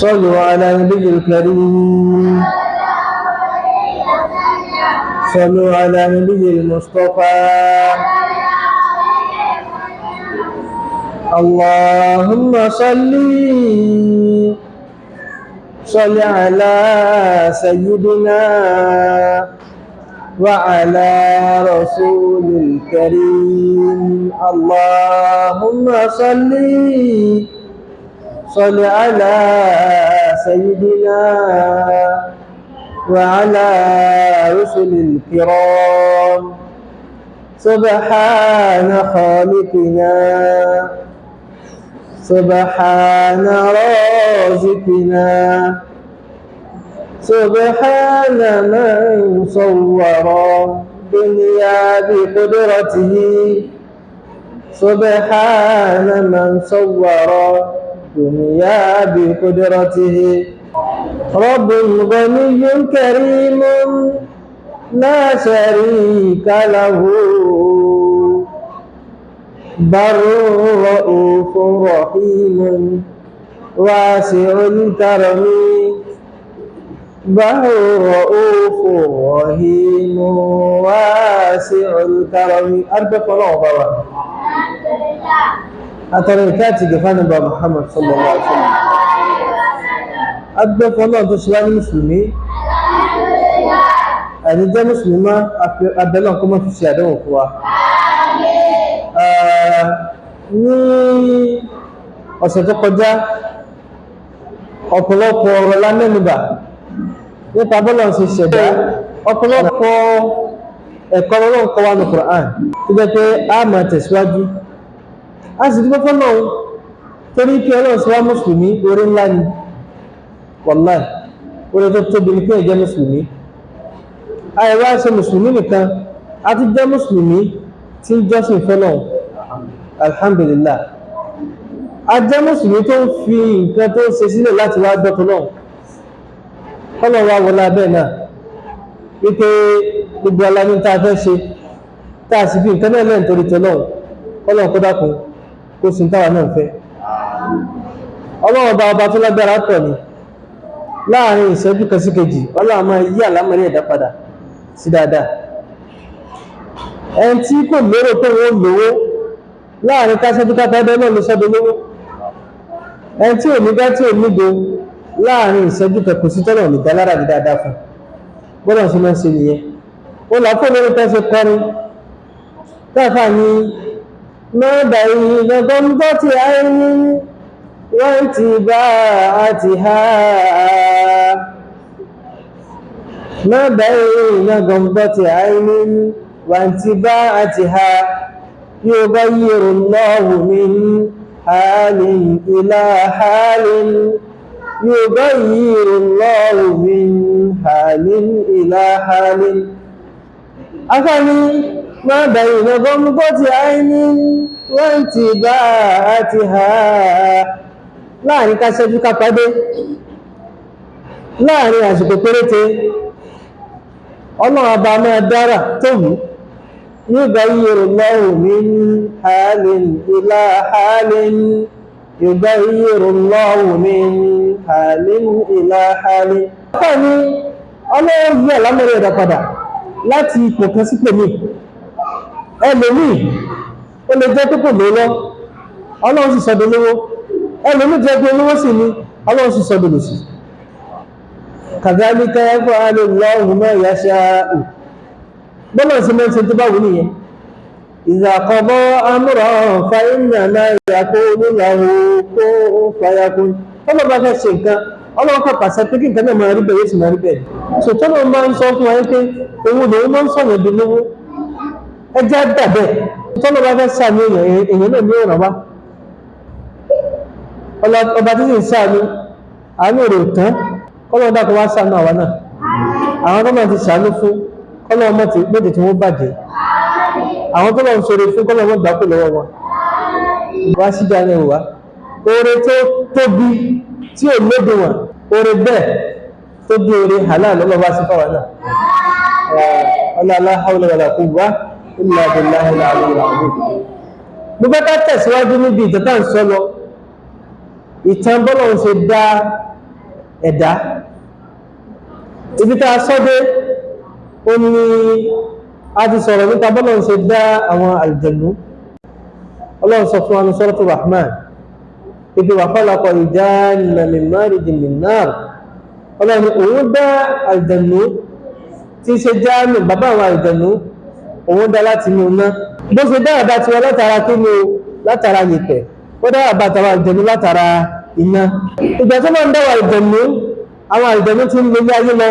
صلوا على النبي الكريم، صلوا على النبي المصطفى. اللهم صل صل على سيدنا وعلى رسول الكريم. اللهم صل صل على سيدنا وعلى رسل الكرام. سبحان خالقنا، سبحان رازقنا، سبحان من صور الدنيا بقدرته، سبحان من صور الدنيا بقدرته. رب غني كريم لا شريك له، بر رؤوف رحيم واسع الكرم، بر رؤوف رحيم واسع الكرم. أرجو الله بابا أتركاتي جفان بابا محمد صلى الله عليه وسلم. أرجو الله تسلم المسلمين. Ẹni jẹ́ mùsùlùmí, abẹ́lẹ̀ kó má fi ṣe àdánwò fún wa. Ní ọ̀sẹ̀ tó kọjá, ọ̀pọ̀lọpọ̀ ọ̀rọ̀ la mẹ́nubà nípa bọ́lá ṣe ṣẹ̀dá, ọ̀pọ̀lọpọ̀ ẹ̀kọ́ Ọlọ́run kọ́ wa ní Qur'an tó jẹ́ pé a máa tẹ̀síwájú. A sì dúpẹ́ fọ́lọ́run torí pé Ọlọ́run ṣe wá mùsùlùmí, oore ńlá ni, wàláì oore tó tóbi ni pé ẹ jẹ́ mùsùlùmí. Àìwá ṣe mùsùlùmí nìkan, a ti jẹ́ mùsùlùmí tí ń jọ́sìn fọ́lọ́run, alhamdulillah. A jẹ́ mùsùlùmí tó ń fi nǹkan tó ń ṣe sílẹ̀ láti wá gbọ́ tọ́lọ́run. Kọ́lọ̀ wá wọlé abẹ́ náà wípé gbogbo alámi tá a fẹ́ ṣe, tá a sì fi nǹkan náà lẹ́yìn torí tọ́lọ́run, kọ́lọ̀ kó dákun kó sì ń táwa náà fẹ́. Ọlọ́run ọba ọba tó lágbára pọ̀ ni, láàrin ìṣẹ́jú kan sí kejì Ọlọ́run máa yí àlámọ̀rí ẹ̀dá padà sí dáadáa. Ẹni tí kò lérò pé wọ́n lówó, láàrin káṣẹ́jú kápẹ́ náà ló sọ́dọ̀ lówó. Ẹni tí ò ní gá tí ò nído, láàrin ìṣẹ́jú kan kò sí tọ́lọ̀ ní dálára ní dáadáa fún. Bọ́lá ṣe máa ń ṣe nìyẹn. Ó là fún olórí tẹ́sí kọrin táfà ní mẹ́bà ìgbọ̀ngàn tó ti àìní wọ́n ti bá àti ha. Mẹ́bà ìgbọ̀ngàn tó ti àìní wọ́n ti bá àti ha. يغير الله من حال إلى حال، يغير الله من حال إلى حال. أفني ما بين غمضة عين وانتباهتها، láàrin ká ṣẹ́jú ká pàdé, láàrin àsìkò péréte, Ọlọ́run ọba máa dára tó wù. يغير الله من حال إلى حال، يغير الله من حال إلى حال. Ọ̀pọ̀ ni Ọlọ́run yí àlámọ̀rí ẹ̀dá padà láti ipò kan sípò míì. Ẹlòmíì ó lè jẹ́ pé kò lówó, Ọlọ́run sì sọdọ̀ lówó. Ẹlòmíì jẹ́ pé olówó sì ni, Ọlọ́run sì sọdọ̀ lòsì. كذلك يفعل الله ما يشاء. Bọ́lá sí mẹ́sẹ̀ tó bá wù nìyẹn. إذا قضى أمرا فإنما يقول له كن فيكون. Tọ́lọ́ bá fẹ́ ṣe nǹkan, Ọlọ́run kàn pàṣẹ pé kí nǹkan náà máa rí bẹ́ẹ̀, yóò sì máa rí bẹ́ẹ̀. So tọ́lọ́ máa ń sọ fún wa pé òun lòun máa ń sọ̀yàn di lówó. Ẹ jẹ́ dà bẹ́ẹ̀. Tọ́lọ́ bá fẹ́ sàmì èèyàn, èèyàn náà ní òràn wá. Ọba tí sì ń sàmì, àánú rẹ̀ ò tán. Kọ́lọ́ dákun wá sànú àwa náà. Àwọn tó máa ti sànú fún, kọ́lọ́ ọmọ ti méjì tí wọ́n bàjẹ́. Àwọn tó lọ́n sọ̀rọ̀ fún, kọ́lọ́ ọmọ gbàkú lọ́wọ́ wọn. Wá síjà ní ìwà oore tó tóbi tí ò lódiwọ̀n, oore bẹ́ẹ̀ tó bí oore halal lọ́wọ́ wá sí fáwọn náà. Ọlọ́lá hawla wala quwwa illa billahi al-aliyyil azim. Mo fẹ́ ká tẹ̀síwájú níbi ìtàn tá à ń sọ lọ, ìtàn bọ́lọ̀ ń ṣe dá ẹ̀dá. Ibi tá a sọ́dé ó ní a ti sọ̀rọ̀ nípa bọ́lọ̀ ń ṣe dá àwọn àlùjànnú. Ọlọ́run sọ fún wa ní Suratu Rahman ibi wa khalaqa al-janna min marijin min nar. Ọlọ́run òun dá àlùjànnú tí í ṣe jáàmù bàbá àwọn àlùjànnú, òun dá láti inú iná. Bó ṣe dá àbá tiwọn látara kí ni o, látara yẹ̀pẹ̀, ó dá àbá tàwọn àlùjànnú látara iná. Ìgbà tó máa ń dá àwọn àlùjànnú, àwọn àlùjànnú ti ń lé ayé lọ,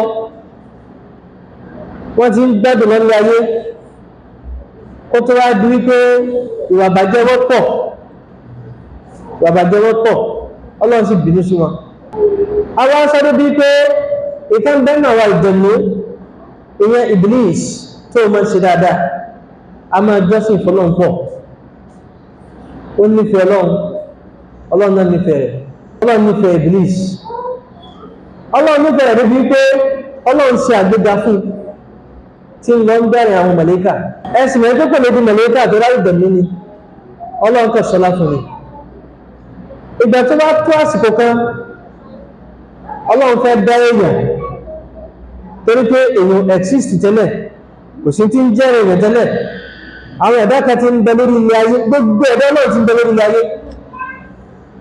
wọ́n ti ń gbádùn lọ ní ayé, kó tó wá di wípé ìwà bàjẹ́ wọ́pọ̀, ìwà bàjẹ́ wọ́pọ̀, Ọlọ́run sì bínú sí wọn. Àwọn sáré bíi pé ìkan bẹ́ẹ̀ náà wà ìdùnnú, ìyẹn Iblis tó o máa ń ṣe dáadáa, a máa jọ́sìn fọlọ́run pọ̀, ó nífẹ̀ẹ́ Ọlọ́run, Ọlọ́run náà nífẹ̀ẹ́ rẹ̀, Ọlọ́run nífẹ̀ẹ́ Iblis, Ọlọ́run nífẹ̀ẹ́ rẹ̀ débi pé Ọlọ́run ṣe àgbéga fún un tí ń lọ ń bẹ̀rẹ̀ àwọn mọ̀lẹ́kà. Ẹ̀sìn mẹ́rin tó pẹ̀lú mọ̀lẹ́kà tó ráyè dẹ̀mí ni Ọlọ́run kò sọlá fún mi. Ìgbà tó bá tó àsìkò kan, Ọlọ́run fẹ́ dá èèyàn, torí pé èèyàn exist tẹ́lẹ̀, kò sí ti ń jẹ́ èèyàn tẹ́lẹ̀. Àwọn ẹ̀dá kan ti ń bẹ lórí ilẹ̀ ayé, gbogbo ẹ̀dá náà ti ń bẹ lórí ilẹ̀ ayé,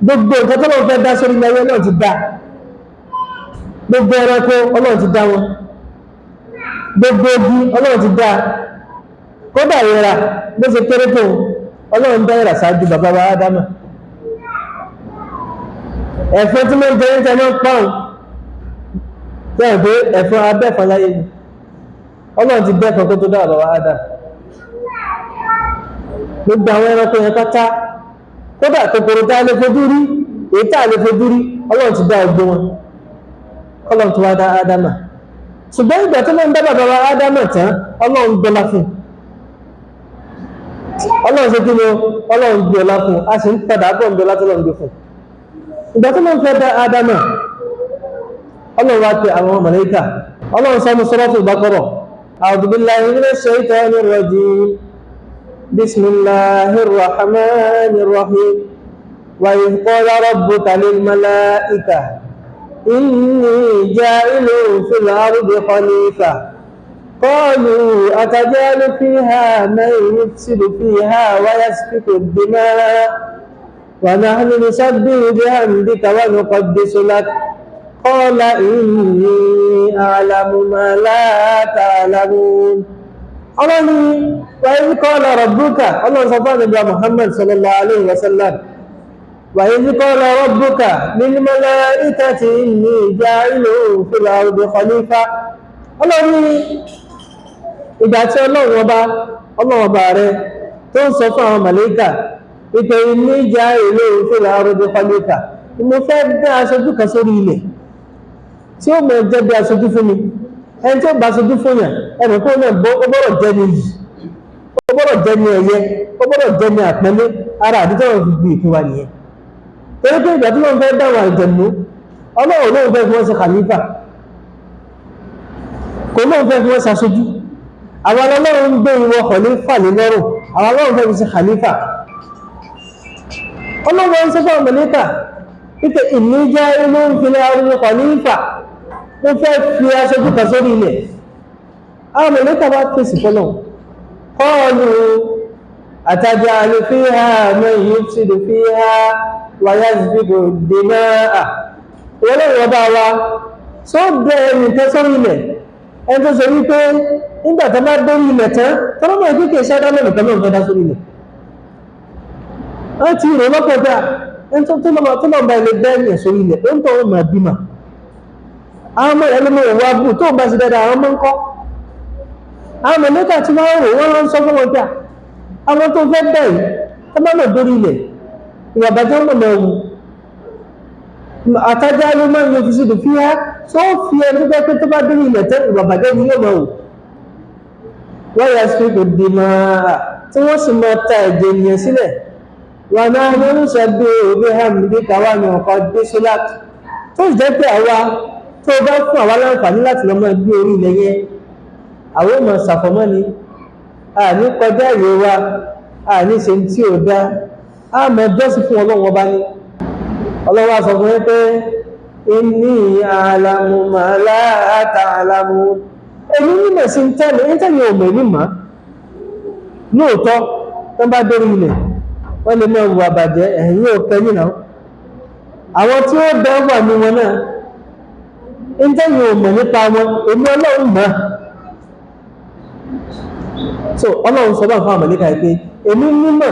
gbogbo nǹkan tó lọ́n fẹ́ dá sórí ilẹ̀ ayé náà ti dá, gbogbo ẹranko Ọlọ́run ti dá wọn, gbogbo ogun Ọlọ́run ti dá, kódà ìrà bó ṣe kéré tó Ọlọ́run dá ìrà ṣáájú bàbá wa Ádámà. Ẹ̀fọn tí wọ́n jẹ ní tẹnu pọ́ùn tẹ́ẹ̀ pé ẹ̀fọn abẹ́fọn láyé ni, Ọlọ́run ti bẹ́fọn kó tó dá bàbá wa Ádámà. Gbogbo àwọn ẹranko yẹn pátá, kódà kòkòrò tá a lè fojú rí, èyí tá a lè fojú rí, Ọlọ́run ti dá ọgbọ́n wọn, Ọlọ́run tó wá dá Ádámà. Ṣùgbọ́n ìgbà tó máa ń dá bàbá wa Ádámà tán, Ọlọ́run gbọ́lá fún un. Ọlọ́run ṣe kí ni? Ọlọ́run gbé ọlá fún un, a sì ń padà bọ̀ ń gbọ́lá tó lọ́n gbé fún un. Ìgbà tó máa ń fẹ́ dá Ádámà, Ọlọ́run wá pe àwọn màláíkà. Ọlọ́run sọ ní Suratul Baqarah, A'udhu billahi minash shaitanir rajim, bismillahir rahmanir rahim, wa idh qala rabbuka lil malaika inni ja'ilun fil ardi khalifa, qalu atajalu fiha man yufsidu fiha wa yasfiku ad-dimaa wa nahnu nusabbihu bihamdika wa nuqaddisu lak, qala inni a'lamu ma la ta'lamun. Ọlọ́run wa idh qala rabbuka, Ọlọ́run sọ fún ànábì Muhammad sallallahu alayhi wa sallam, wa idh qala rabbuka lil malaikati inni ja'ilun fil ardi khalifa. Ọlọ́run ìgbà tí Ọlọ́run ọba rẹ̀ tó ń sọ fún àwọn màlẹ́kà wípé inni ja'ilun fil ardi khalifa, mo fẹ́ dá aṣojú kan sórí ilẹ̀ tí ó mọ̀ jẹ́ bí aṣojú fún mi. Ẹni tí ó bá aṣojú fún yàn, ẹnì kó náà ó gbọ́dọ̀ jẹ́ ní iyì, ó gbọ́dọ̀ jẹ́ ní ẹ̀yẹ, ó gbọ́dọ̀ jẹ́ ní àpọ́nlé. Ara àdúgbò fi gbé ìpín wa nìyẹn. Torí pé ìgbà tí wọ́n fẹ́ dáwọn àlùjànnú, Ọlọ́run lóun fẹ́ fi wọ́n ṣe khalifa, kò lóun fẹ́ fi wọ́n ṣaṣojú. Àwọn Ọlọ́run ń gbé ìwọ khalifa lé lọ́rùn, àwọn Ọlọ́run fẹ́ fi ṣe khalifa. Ọlọ́run ń sọ fún màláíkà wípé inni ja'ilun fil ardi khalifa, mo fẹ́ fi aṣojú kan sórí ilẹ̀. Àwọn màláíkà bá fèsì fọlọ́, qalu ataj'alu fiha man yufsidu fiha wa yasfiku ad-dimaa. Ìwọ́lọ́run ọba wa só bẹ ẹnìkan sórí ilẹ̀, ẹni tó sọ wípé nígbà tó bá dórí ilẹ̀ tán, tọ́lọ́mọ̀ ìpínkè iṣẹ́ dáná nìkan náà fẹ́ dá sórí ilẹ̀. Wọ́n ti rò lọ́pọ̀ pé ẹni tó lọ́n bá ilé bẹ́ẹ̀ sórí ilẹ̀, ó ń tọ́ wọn máa bímọ. Àwọn ọmọ ìyá ló wá bù tó ń bá sí dáadáa, àwọn ọmọ ń kọ́. Àwọn mọ̀lẹ́kà tí wọ́n rò wọ́n ń sọ fún wọn pé àwọn tó fẹ́ bẹ́ẹ̀ yìí tó bá lọ dórí ilẹ̀, ìwà bàjẹ́ wọn mọ̀ wù. Àtàjà ló máa ń yọ fi sídùú fi há, tó fi ẹni tó pé tó bá dórí ilẹ̀ tẹ́ ìwà bàjẹ́ ni yóò máa wù. Wọ́n yà sí kò dì máa tí wọ́n sì máa ta ẹ̀jẹ̀ ènìyàn sílẹ̀. Wa nahnu nusabbihu bihamdika wa nuqaddisu lak. Tó sì jẹ́ pé àwa tó bá fún àwa láǹfààní láti lọ máa gbé orí ilẹ̀ yẹn, àwọn ò máa ṣàfọ̀mọ́ ni, àní kọjá ìwé wa, àní ṣe tí ò dá, a máa jọ́sìn fún Ọlọ́run ọba ni. Ọlọ́run á sọ fún yín pé Inni a'lamu ma la ta'lamun. Èmi nímọ̀ sí ń tẹ́lẹ̀ ń tẹ́lẹ̀ òmò èmi mọ́. Lóòótọ́ tó bá dórí ilẹ̀ wọ́n lè máa wà bàjẹ́, ẹ̀yìn ò kẹ́yìn náà. Àwọn tí ó bẹ́ wà ní wọn náà ń tẹ́yìn òmò nípa wọn, èmi Ọlọ́run mọ̀. So Ọlọ́run sọ bá fún àmàlíkà pé èmi nímọ̀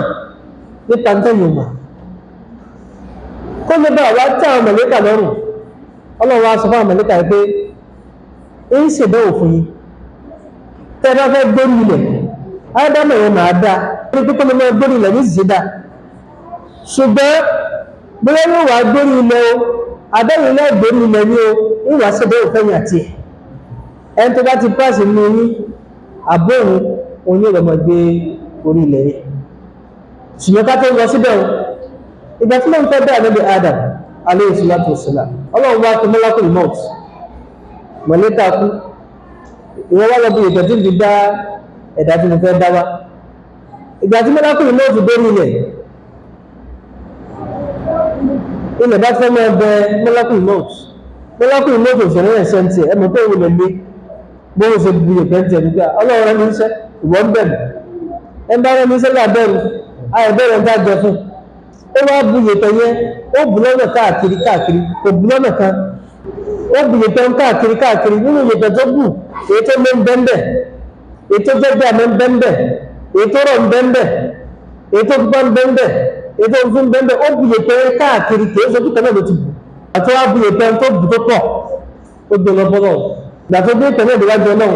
nípa tẹ́yìn òmò. Kó lè bá wá tẹ́ àwọn màlíkà lọ́rùn, Ọlọ́run wá sọ fún àmàlíkà pé ń ṣèdánwò fún yín. Tẹ́ bá fẹ́ gbórí ilẹ̀, Ádámù yẹn máa dá ní pípẹ́ ló máa gbórí ilẹ̀ ní ìsìn dá. Ṣùgbọ́n bóyá yóò wá gbórí ilẹ̀ o, àbẹ́yìn náà gbórí ilẹ̀ ní o, ń wá ṣèdánwò fẹ́yìn àti ẹ̀. Ẹni tó bá ti pàṣẹ ní yín, àbó òun, òun yóò lọ máa gbé orí ilẹ̀ yẹn. Ṣùgbọ́n ká tó lọ síbẹ̀ o, ìgbà tí wọ́n fẹ́ bẹ́ẹ̀ Ànábì Adam alayhi salatu wassalam, Ọlọ́run wá tó malakul maut, mọ̀lẹ́ta kú, ìwọ́n wá lọ bí ìgbà tí fi dá ẹ̀dá tí mo fẹ́ dá wá. Ìgbà tí malakul maut dórí ilẹ̀, ilẹ̀ bá fẹ́ máa bẹ malakul maut, malakul maut òṣèré ẹ̀ṣẹ̀ ń tiẹ̀, ẹ mọ̀ pé òun lè lé bó o ṣe bu ìpẹ́ ń tiẹ̀ nígbà Ọlọ́run rẹ̀ ní iṣẹ́, ìwọ ń bẹ̀rù, ẹ ń bá rẹ̀ ní iṣẹ́ là bẹ̀rù, àìbẹ̀rẹ̀ ń dájọ fún. Ó wá bu ìyẹ̀pẹ̀ yẹn, ó bu lọ́nà káàkiri káàkiri, kò bu lọ́nà kan, ó bu ìyẹ̀pẹ̀ ń káàkiri káàkiri. Nínú ìyẹ̀pẹ̀ tó bù, èyí tó lé ń bẹ́ńbẹ̀, èyí tó jẹ́gbẹ́ àmọ́ ń bẹ́ńbẹ̀, èyí tó rọ̀ ń bẹ́ńbẹ̀, èyí tó pupa ń bẹ́ńbẹ̀, èyí tó funfun ń bẹ́ńbẹ̀, ó bu ìyẹ̀pẹ̀ yẹn káàkiri, kì í ṣojú kan náà ló ti bù. Àti wá bu ìyẹ̀pẹ̀ tó bù tó pọ̀, ó gbé lọ bọ́lọ̀. Ìgbà tó gbé ìpẹ̀lẹ̀ ìdíwájú Ọlọ́run,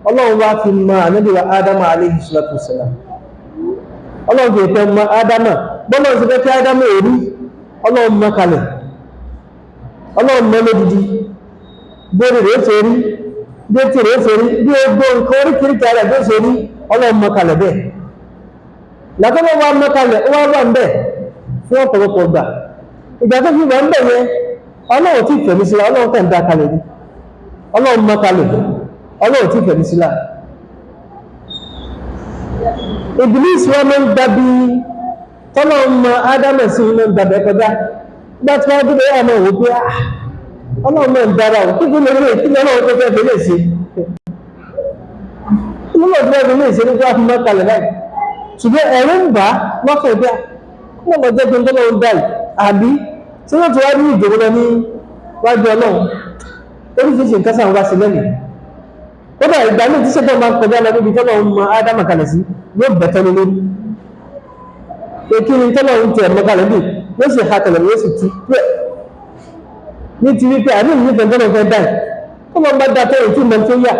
Ọlọ́run wá fi mọ Ànábì wa Ádámù alayhi salatu wassalam. Ọlọ́run fi ìpẹ́ mọ Ádámù, bọ́lá ti fẹ́ kí Ádámù èrí, Ọlọ́run mọ kalẹ̀, Ọlọ́run mọ lódidi, bóri rẹ̀ ṣe rí, bí etí rẹ̀ ṣe rí, bí ogbó nǹkan oríkìríkì ara rẹ̀ ṣe rí, Ọlọ́run mọ kalẹ̀ bẹ́ẹ̀. Làtọ́lọ́ wa mọ kalẹ̀, ó wá wà ń bẹ̀ fún ọ̀pọ̀lọpọ̀ ìgbà. Ìgbà tó fi wà ń bẹ̀ yẹn, Ọlọ́run tí fẹ̀mí síra, Ọlọ́run kàn dá kalẹ̀ ni. Ọlọ́run mọ kalẹ̀, Ọlọ́run tí fẹ̀mí síra. Ìbílísì wọn máa ń gbabi tọ́lọ́ mọ Ádámù sí wọn máa ń gbàbẹ́ kọjá. Nígbà tí wọ́n dúró yà máa wò pé Ọlọ́run máa ń dára o, kí ló lè kí lọ́wọ́ tó fẹ́ fi lè ṣe? Kí lọ́wọ́ tó fẹ́ fi lè ṣe nígbà tí wọ́n kalẹ̀ báyìí? Ṣùgbọ́n ẹ̀rù ń bà á lọ́kàn ìgbà kí wọ́n lọ jẹ́ pé tọ́lọ́ ń dà yìí, àbí tí wọ́n ti wá ní ìjòkó lọ ní wájú Ọlọ́run. Oríṣiríṣi nǹkan sáà ń wá sí lẹ́nu. Kódà ìgbà míì tí ṣètò máa ń kọjá lọ níbi tọ́lọ́ ń mọ Ádámù kalẹ̀ sí, yóò bẹ̀tẹ́ ní lórí. Èkí ni tọ́lọ́ ń tẹ̀ mọ́ kalẹ̀ bí, yóò sì ha kalẹ̀ yóò sì tú pẹ́. Ní ti wípé àní ìlú nífẹ̀ẹ́ tọ́lọ́ fẹ́ dá yìí, kó máa bá da tó ètí ìmọ̀ tó yà.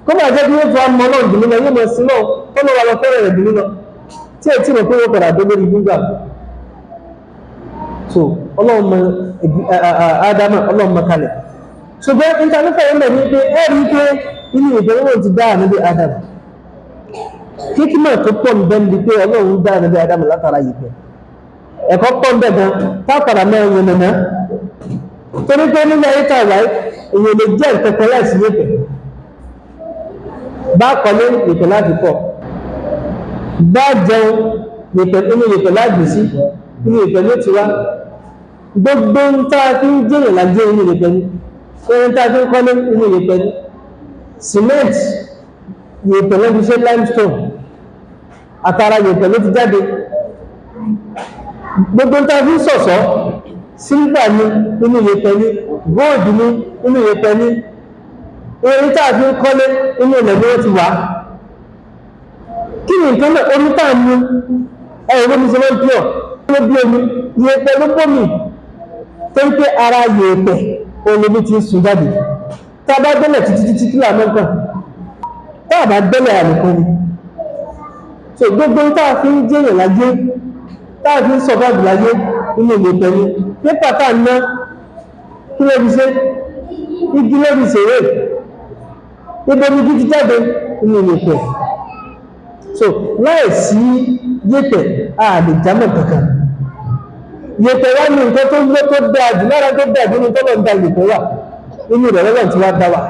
Kó máa jẹ́ kí yóò tún á mọ náà dùn nínú, yóò mọ̀ sí náà, tọ́lọ́ wa lọ fẹ́rẹ̀ rẹ̀ dùn nínú. Tí ẹ̀ tí mo pé wọ́n padà dé lórí gbígbà. So Ọlọ́run mọ Ádámù, Ọlọ́run mọ kalẹ̀. Ṣùgbọ́n ìtànífẹ̀ yẹn ní pé ẹ rí pé inú ìbẹ̀rẹ̀ ti dá Ànábì Ádámù. Kíkímọ̀ tó pọ̀ ń bẹ́ ń di pé Ọlọ́run dá Ànábì Ádámù látara yìí. Ẹ̀kọ́ pọ̀ ń bẹ̀ gan, tápàdà mẹ́rin yẹn nàná. Torí pé nílẹ̀ ayé tá a wáyé, èèyàn lè jẹ́ ìkẹ̀kẹ́ láìsí yẹ̀pẹ̀. Bá kọ́lé yẹ̀pẹ̀ láti kọ́. Bá jẹun yẹ̀pẹ̀ inú yẹ̀pẹ̀ láti sí, inú yẹ̀pẹ̀ ló ti wá. Gbogbo ń tá a fi ń jẹ́yàn lájẹ́ inú yẹ̀pẹ̀ ni. Orin tá a fi ń kọ́lé inú yẹ̀pẹ̀ ni. Cement yẹ̀pẹ̀ ló fi ṣe limestone. Àtàrà yẹ̀pẹ̀ ló ti jáde. Gbogbo ń tá a fi ń ṣọ̀ṣọ́, sílvà ni inú yẹ̀pẹ̀ ni, gold ni inú yẹ̀pẹ̀ ni. Orin tá a fi ń kọ́lé inú ilẹ̀ ni wọ́n ti wá. Kí ni nǹkan náà? Omi tá a mu, ẹ̀rọ mi ṣe máa ń pure, ló bí omi, yẹ̀pẹ̀ ló bómi. Torí pé ara yẹ̀pẹ̀ olómi ti ń sun jáde. Tá a bá gbẹ́lẹ̀ títí títí kí làmọ́ nǹkan, tá a bá gbẹ́lẹ̀ àlùkò ni. So gbogbo tá a fi ń jẹ́yàn láyé, tá a fi ń survive láyé inú yẹ̀pẹ̀ ni. Pépà tá a ná, kí ló fi ṣe? Igi ló fi ṣèrè. Ibo ni igi ti jáde? Inú yẹ̀pẹ̀. So láì sí yẹ̀pẹ̀, a lè jámọ́ kankan. Yẹ̀pẹ̀ wá ní nǹkan tó ló tó dáa jù lára tó dáa jù ní tọ́lọ̀ ń da yẹ̀pẹ̀ wà inú rẹ̀ lọ́lọ́ tí wá dá wà.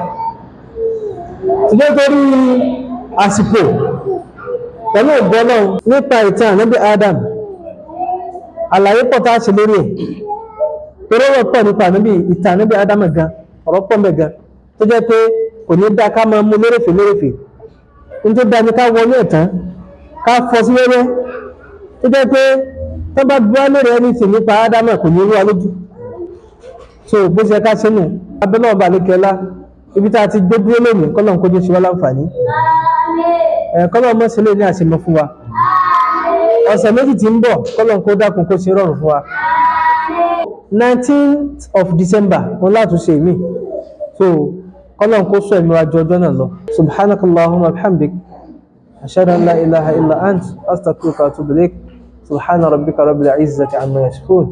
Ṣùgbọ́n torí àsìkò pẹ̀lú ògbọ́n náà nípa ìtàn Ànábì Adam, àlàyé pọ̀ tá a ṣe lórí ẹ̀. Torí ọ̀rọ̀ pọ̀ nípa ànábì, ìtàn ànábì Ádámà gan, ọ̀rọ̀ pọ̀ mẹ́ gan, tó jẹ́ pé kò ní dá ká máa mú lérèfé lérèfé. Ní tó dá ní ká wọnú ẹ̀tàn, ká fọ́ sí wẹ́wẹ́, tó jẹ́ pé tó bá bí wá lérè ẹni tì nípa Ádámà, kò ní rú wa lójú. So bó ṣe ká ṣe nù, abẹ́lẹ́ ọba àlékẹ́lá, ibi tá a ti gbé dúró lónìí, kọ́lọ̀ ń kójú sí wa láǹfààní. Ẹ̀ kọ́lọ̀ mọ́ sílẹ̀ ní àṣemọ fún wa. Ọ̀sẹ̀ 2 tí ń bọ̀, kọ́lọ̀ kó dákun kó ṣe rọrùn fún wa. 19th of December wọn látúnṣe mí. So kọ́lọ̀ kó sọ ẹ̀mí wa ju ọjọ́ náà lọ. Subhanakallahumma bihamdik, ashhadu an la ilaha illa ant, astaghfiruka wa atubu ilaik. Subhana rabbika rabbil izzati amma yasifun,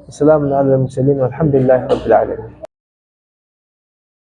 wa salamun ala al-mursalin, walhamdulillahi rabbil alamin.